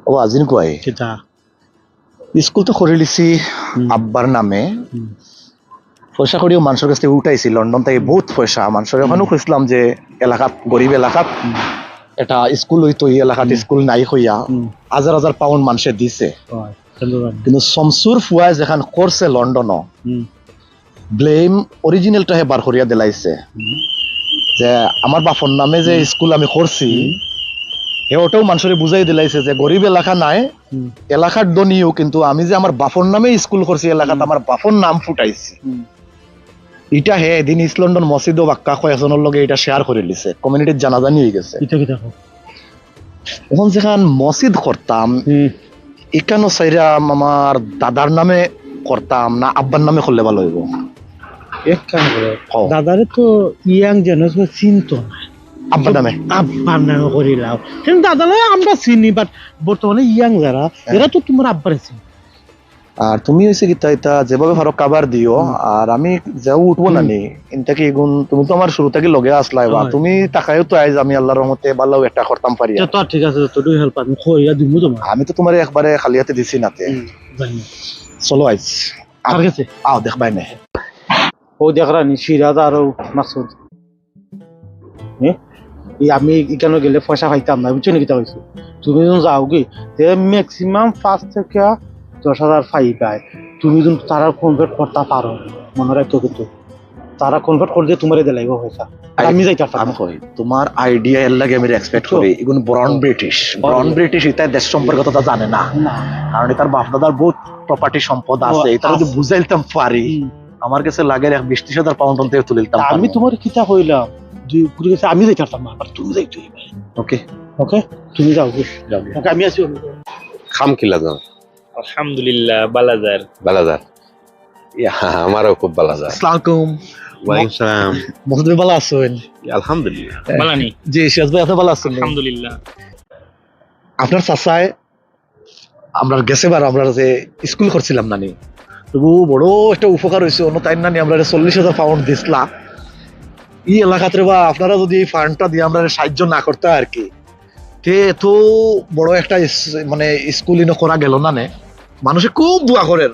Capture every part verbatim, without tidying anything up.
ও আজিন কুয়াই। কিতা? স্কুল তো করিলিছি হুম। আব্বার নামে। হুম। পয়সা করিও মানষর গেছ থাকি উঠাইছি, লন্ডন থাকি হুম। বহুত পয়সা। মানষর অখানও হুম। কইছলাম যে এলাকাত, গরিব এলাকাত হুম। একটা স্কুল অইতো, ই এলাকাত হুম। স্কুল নাই কইয়া হুম। হাজার হাজার পাউন্ড মানষে দিছে। হয়, ধন্যবাদ। কিন্তু শামসুর ফুয়ায় যেখান করছে লন্ডনও, হুম। ব্লেম অরিজিনালটা হে বার করিয়া দিলাইছে। হুম। যে আমার বাপর নামে যে হুম। স্কুল আমি করছি, হুম। হে ওটাও মানষরে বুঝাই দিলাইছে যে গরিব এলাকা নায়, হুম। এলাকার ধনীও, কিন্তু আমি যে আমার বাপর নামে স্কুল করছি, এলাকাত হুম। আমার বাপর নাম ফুটাইছি। হুম। ইটা হে এদিন ইস্ট লন্ডন মসজিদও বাক্কা কয়েকজনর লগে ইটা শেয়ার করিলিছে, কমিউনিটিত জানাজানি অইগেছে। ইটা কিতা কও? অখন যেখান মসজিদ করতাম, হুম। ইখানও চাইরাম আমার দাদার নামে করতাম না আব্বার নামে করলে ভালা অইবো? এক কাম করো, কও। দাদারে তো ইয়াং জেনারেশন চিনতো না। আব্বার নামে? আব্বার নামে করিলাও। কিন্তু দাদারে আমরা চিনি, but বর্তমানে ইয়াং যারা, হ্যাঁ। এরা তো তুমার আব্বারে চিনে। আর তুমি অইছে কিতা, ইতা যেভাবে পারো কভার দিও, হুম। আর আমি যাও উঠবো না হুম। নি, ইনতা কি এগুন, তুমি তো আমার শুরু থাকি লগে আছলায় বা, হয়। তুমি তাকাইও তো আইজ আমি আল্লাহর রহমতে ভালা একটা করতাম পারি। তা তো আর ঠিক আছে, যতটুকু হেল্প আমি করিয়া দিমু তুমার। আমি তো তুমারে একবারে খালি হাতে দিছি না তে। হুম, জানি। চলো আইজ। কার গেছে? আও, দেখবায় নে। ও দেখরানি, সিরাজ আর ও মাসুদ। হ্যাঁ? এই আমি ইখানো গেলে পয়সা পাইতাম না, বুঝছো নি কিতা কইছি? তুমি যখন যাওগি, তে ম্যাক্সিমাম পাঁচ থাকি দশ হাজার পাইবায়। তুমি যখন তারারে কনভার্ট করতা পারো, মনো রাখিও কিন্তু। তারা কনভার্ট করিয়া তুমারে দিলাইবো পয়সা। আর আমি যাইতাম পারতাম না। আমি কই, তুমার আইডিয়া এর লাগি আমি রেসপেক্ট বুঝছো? করি। ইগুন ব্রন ব্রিটিশ। ব্রন ব্রিটিশ, ইতা দেশ সম্পর্কে তো তা জানে না। না। কারণ ইতার বাপ দাদার বহুত প্রপার্টি সম্পদ ও, আছে, ইতারে যদি আছে। বুঝাইতাম পারি, হুম। আমার গেছে লাগের এক বিশ ত্রিশ হাজার পাউন্ড অন্তে তুলিলতাম আমি পারমু। তুমারে কিতা কইলাম? দুই পুরি গেছে আমি যাইতাম পারতাম না, আবার তুমি যাইতে অইবে। ওকে। ওকে? তুমি যাওগি। যাওগি। ওকে, আমি আছি। খাম কিলা যান? আলহামদুলিল্লাহ, ভালা যার। ভালা যার। ইয়া, আমারও খুব ভালা যার। আসসালামু আলাইকুম। ওয়ালাইকুম সালাম। মহোদয় ভালা আছইন? ইয়া, আলহামদুলিল্লাহ। ভালা নি? জি, সিরাজ ভাই, আপনে ভালা আছইন নি? আলহামদুলিল্লাহ। আপনার চাচায় আমরার গেছে বার আমরা যে স্কুল করছিলাম না নি, তবু বড় একটা উপকার অইছে, অন্য তাইন নানি আমরারে চল্লিশ হাজার পাউন্ড দিছলা। ই এলাকাত রে বা, আপনারা যদি এই ফান্ডটা দিয়া আমরারে সাহায্য না করতা আর কি, তে এত বড় একটা ইস-, মানে স্কুল ইনো করা গেল না নে। মানষে খুব দোয়া করের।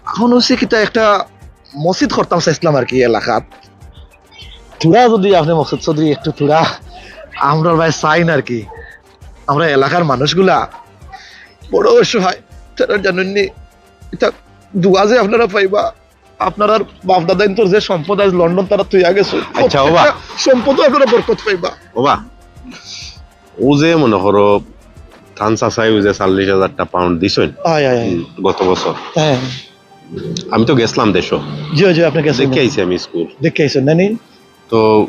অখন অইছে কিতা, একটা মসজিদ করতাম চাইছিলাম আর কি এলাকাত। থুড়া যদি আপনে মকসুদ চৌধুরী একটু থুড়া আমরার বায় চাইন আর কি। আমরা এলাকার মানুষগুলা বড় অসহায়, তারা জানইন নি, ইতা দোয়া যে আপনারা পাইবা, আপনারার বাপ দাদাইন্তর যে সম্পদ আইজ লন্ডন তারা থইয়া গেছে, আচ্ছা, ওবা। প্রত্যেকটা সম্পদও আপনারা বরকত পাইবা। ওবা, ও যে মনো করো, তান চাচায় ও যে চল্লিশ হাজারটা পাউন্ড দিছইন, আয়, আয়, আয়। হুম, গত বছর। হ্যাঁ। আমি তো গেছলাম দেশো। জি, জি, আপনে গেছইন। দেখি আইছি আমি স্কুল। দেখি আইছইন, না নি? তো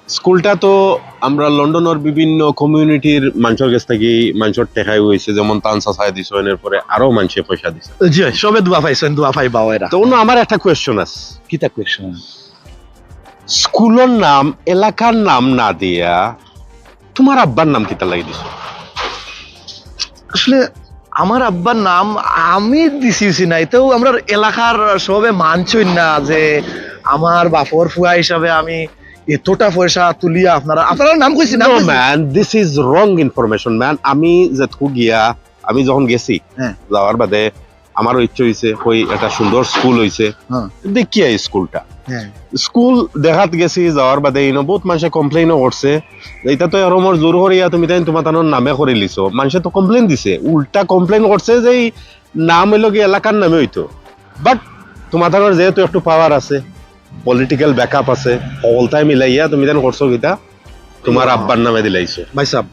স্কুলটা তো আমরা লন্ডনর বিভিন্ন কমিউনিটির মানষর গেছ থাকি, মানষর টেকায় অইছে, যেমন তান চাচায় দিছইন, এরপরে আরো মানষে পয়সা দিছে। জি, সবে দোয়া পাইছইন, দোয়া পাইবা এরা। তো অন্য আমার একটা কোয়েশ্চন আছে। কিতা কোয়েশ্চন? স্কুলর নাম, এলাকার নাম না দিয়া তুমার আব্বার নাম কিতার লাগি দিছো? আসলে আমার আব্বার নাম আমি দিছি, দিছি না, এতেও আমরার এলাকার সবে মানছইন না যে আমার বাপর ফুয়া হিসাবে আমি এতটা পয়সা তুলিয়া আপনারা, আপনারার নাম কইছি না, নাম No, কইছি। Man, this is wrong information, man. আমি যেতকু গিয়া, আমি যখন গেছি, হ্যাঁ। যাওয়ার বাদে আমারও ইচ্ছে অইছে, কই একটা সুন্দর স্কুল অইছে। হ্যাঁ। দেখিয়া স্কুলটা। হ্যাঁ। স্কুল দেখাত গেছি, যাওয়ার বাদে ইনো বহুত মানষে কমপ্লেইনও করছে। ইটা তো এরমর জোর করিয়া তুমি তাইন তুমার তানর নামে করিলিছো। মানষে তো কমপ্লেইন দিছে, উল্টা কমপ্লেইন করছে যে ই নাম অইলো গি এলাকার নামে অইতো। But তুমার তানর যেহেতু একটু পাওয়ার আছে, পলিটিক্যাল ব্যাকআপ আছে, হকলতায় মিলাইয়া তুমি তাইন করছো কিতা? তুমার আব্বার নামে দিলাইছো। ভাই সাহেব,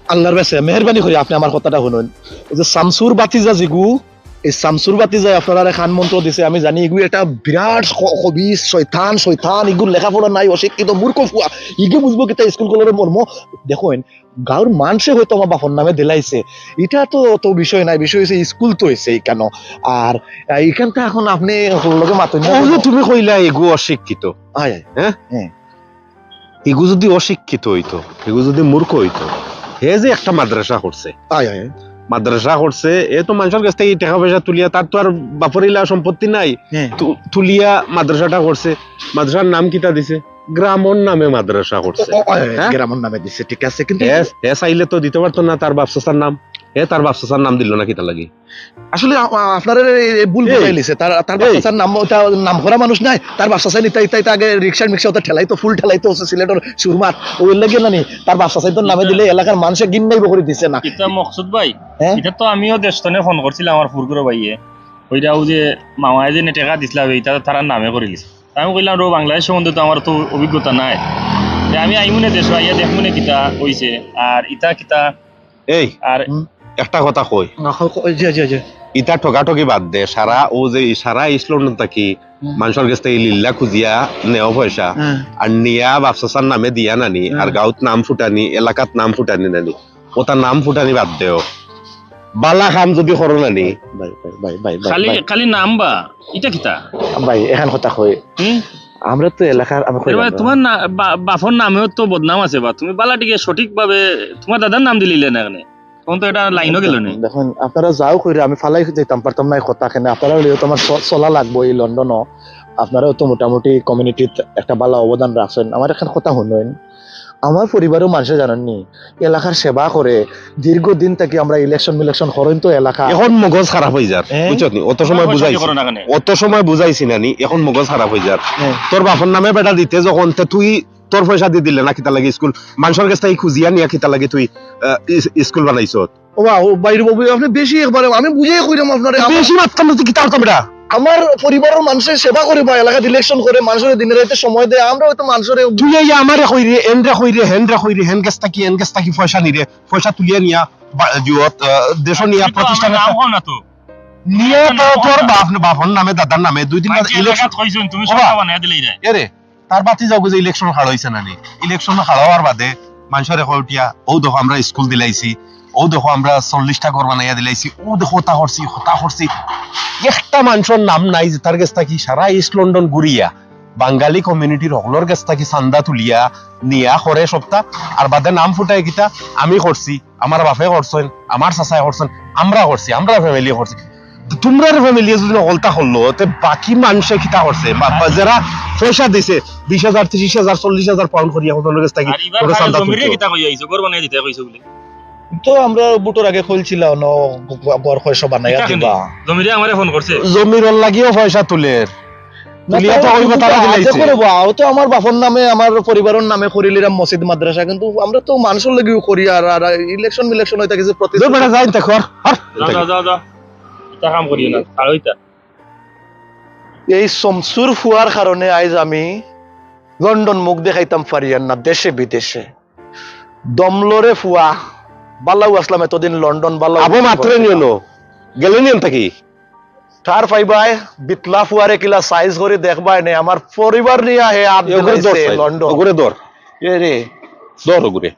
আল্লাহর বায় মেহেরবানি করি আপনে আমার কথাটা হুনইন। অউ যে শামসুর ভাতিজা যেগু, এই শামসুর ভাতিজায় আপনারারে কান মন্ত্র দিছে, আমি জানি ইগু একটা বিরাট খ-, খবিস, শয়তান, শয়তান, ইগুর লেখাপড়া নাই, অশিক্ষিত, মূর্খ ফুয়া, ইগু বুঝবো কিতা স্কুল কলেজর মর্ম? দেখইন, গাঁওর মানষে হয়তো আমার বাপর নামে দিলাইছে, ইটা তো অত বিষয় নাই, বিষয় অইছে স্কুল তো অইছে ইখানো। আর, আহ, ইখানটা এখন আপনে হকলর লগে মাতইন না। অউ যে তুমি কইলা ইগু অশিক্ষিত, আয়, আয়। হ্যাঁ? হ্যাঁ। ইগু যদি অশিক্ষিত অইতো, ইগু যদি মূর্খ অইতো, হে যে একটা মাদ্রাসা করছে, আয়, আয়। মাদ্রাসা করছে, এ তো মানষর গেছ থাকি টেকা পয়সা তুলিয়া, তার তো আর বাপর ইলা সম্পত্তি নাই, হ্যাঁ। তু-, তুলিয়া মাদ্রাসাটা করছে, মাদ্রাসার নাম কিতা দিছে? গ্রামর নামে মাদ্রাসা করছে। ও, ও, ও, হ্যাঁ? গ্রামর নামে দিছে, ঠিক আছে, কিন্তু হে, হে চাইলে তো দিতে পারতো না তার বাপ চাচার নাম। হে তার বাপ চাচার নাম দিল না কিতা লাগি? আসলে আ-, আ-, আপনারা এই, এই ভুল এই, বুঝাই লিছে। তার, তার বাপ এই। চাচার নাম, ওটা নাম করা মানুষ নাই। তার বাপ চাচাই নিতা, ইতা, ইতা আগে রিক্সা মিক্সা ওটা ঠেলাইতো, ফুল ঠেলাইতো, আছে সিলেটর সুরমার। ওই লাগে না নি? তার বাপ চাচাই তো নামে দিলে এলাকার মানুষে ঘিন্নাইব করে দিছে না। ইতা মকসুদ ভাই, হ্যাঁ? ইতা তো আমিও দেশ তনে ফোন করছিলাম আমার ফুরগুরো ভাইয়ে। ওইটা ও যে মামায় যে টেকা দিছিলা, ইতা তো তারার নামে করিলিছে। আমি কইলাম, "রো, বাংলাদেশ সম্বন্ধে তো আমার তো অভিজ্ঞতা নাই। তে আমি আইমু নে দেশো, আইয়া দেখমু নে কিতা অইছে, আর ইতা কিতা।" এই, আর হুম। একটা কথা কই। না, ক-, ক-, জি, জি, জি। ইতা ঠগাঠগি বাদ দে, সারা ও যে সারা ইস্ট লন্ডন থাকি হুম। মানষর গেছ থাকি লিল্লা খুজিয়া নেও পয়সা, হ্যাঁ। আর নিয়া বাপ চাচার নামে দিয়া নানি, আর হ্যাঁ। গাঁওত নাম ফুটানি, এলাকাত নাম ফুটানি নানি, ওটা নাম ফুটানি বাদ দেও। বালা কাম যদি করো নানি। ভাই, ভাই, ভাই, ভাই, ভাই, খালি, ভাই। খালি নাম বা, ইটা কিতা? ভাই, এখান কথা কই। হুম? আমরা তো এলাকার, আমি কই এবার আমরা। তোমার না-, বা-, বাপর নামেও তো বদনাম আছে বা, তুমি বালা টিকে সঠিকভাবে তোমার দাদার নাম দিলিলে না এখানে। তখন তো এটা লাইনও গেল না। দেখুন, আপনারা যাও কইরা আমি ফালাই যাইতাম পারতাম না এই কথা কেনে। আপনারা হইলেও তো আমার চ-, চলা লাগবো এই লন্ডনও। আপনারাও তো মোটামুটি কমিউনিটিত একটা ভালো অবদান রাখছেন। আমার এখান কথা শুনবেন। আমার পরিবারও মানুষে জানেননি, এলাকার সেবা করে, দীর্ঘদিন থাকি আমরা ইলেকশন মিলেকশন করেন তো এলাকা। এখন মগজ খারাপ হই যার, হ্যাঁ? বুঝছত নি? অত সময় বুঝাইছি, অত সময় বুঝাইছি না নি, এখন মগজ খারাপ হই যার। হ্যাঁ। তোর বাপর নামে বেটা দিতে যখন, তে তুই তোর পয়সা দি দিলে না কিতা লাগি স্কুল? মানষর গেছ থাকি খুজিয়া নিয়া কিতা লাগি তুই, আহ, ইস-, স্কুল বানাইছত? ও বা, ও বাইরে বাবু, আপনি বেশি একবারে, আমি বুঝাই কইরাম আপনারে, আমার বেশি মাততাম না, তুই কিতা করতাম বেটা? আমার পরিবারর মানুষের সেবা করে বা, এলাকাত ইলেকশন করে, মানষরে দিনে রাইতে সময় দেয়, আমরা হয়তো মানষরে তুই এই আমারে কইরে, এনরে কইরে, হেনরে কইরে, হেন গেছ থাকি, এন গেছ থাকি পয়সা নিরে, পয়সা তুলিয়া নিয়া বা-, জিওত, আহ, দেশো নিয়া তুই তো আমার প্রতিষ্ঠানে নাম কও না তো। নিয়া তো তোর বাপ, বাপর নামে, দাদার নামে, দুই দিন বাদে মানষে ইলেকশন এলাকাত কইছইন, তুমি ও বা। সরকার বানাইয়া দিলে রে। এরে, তার বাতি যাও যে ইলেকশন খাড়া হইছে না নি? ইলেকশন খাড়া হওয়ার বাদে মানষরে কয় উঠিয়া, "ও দেখো আমরা স্কুল দিলাইছি, ও দেখো আমরা চল্লিশটা ঘর বানাইয়া দিলাইছি, ও দেখো ওটা করছি, ওটা করছি।" একটা মানষর নাম নাই যে তার গেছ থাকি সারা ইস্ট লন্ডন ঘুরিয়া বাঙালি কমিউনিটির হকলর গেছ থাকি চান্দা তুলিয়া নিয়া করে সবটা, আর বাদে নাম ফুটায় কিতা, "আমি করছি, আমার বাপে করছইন, আমার চাচায় করছইন, আমরা করছি, আমরা ফ্যামিলি করছি।" তো তোমরার ফ্যামিলি যদি হকলতা করলো, তে বাকি মানষে কিতা করছে? বা, বা যারা পয়সা দিছে, বিশ হাজার, ত্রিশ হাজার, চল্লিশ হাজার পাউন্ড করিয়া হকলর গেছ থাকি আর ইবার ওরা খালি চান্দা জমিরে তুলতো। কিতা কইয়া আইছো, ঘর বানাই দিতে কইছো বলে? তো আমরা ভোটর আগে কইছিলাম, "ন, ঘর কয়শো বানাইয়া কিতা দিবা।" জানি? জমিরে আমারে ফোন করছে। জমির ওর লাগিও পয়সা তুলের। না, তুলিয়া তো তাও কইবো কিন্তু তারা আজে দিলাইছে। করে বা, ও তো আমার বাপর নামে, আমার পরিবারর নামে করিলিরাম মসজিদ মাদ্রাসা, কিন্তু আমরা তো মানষর লাগিও করি, আর, আর ইলেকশন মিলেকশন হইতে কিছু প্রতিশ্রুতি। দূর বেটা, যাই তে কর, হর। যা, যা, যা, যা। ইতা কাম করিও না, আর ওইটা। এই সমসুর ফুয়ার কারণে আইজ আমি লন্ডন মুখ দেখাইতাম পারিয়ার না, দেশে বিদেশে। দমলরে ফুয়া, বালাউ আসলাম এতদিন লন্ডন, বালাউ আবো মাত্রে নিও নো। গেলে নিয়ন থাকি। ঠার পাইবায়, বিতলা ফুয়ারে কিলা সাইজ করি দেখবায় নে, আমার পরিবার নিয়া হে আত এ ওগুরে ধর দিলাইছে সাইজ, লন্ডন। ওগুরে ধর। এ রে। ধর ওগুরে।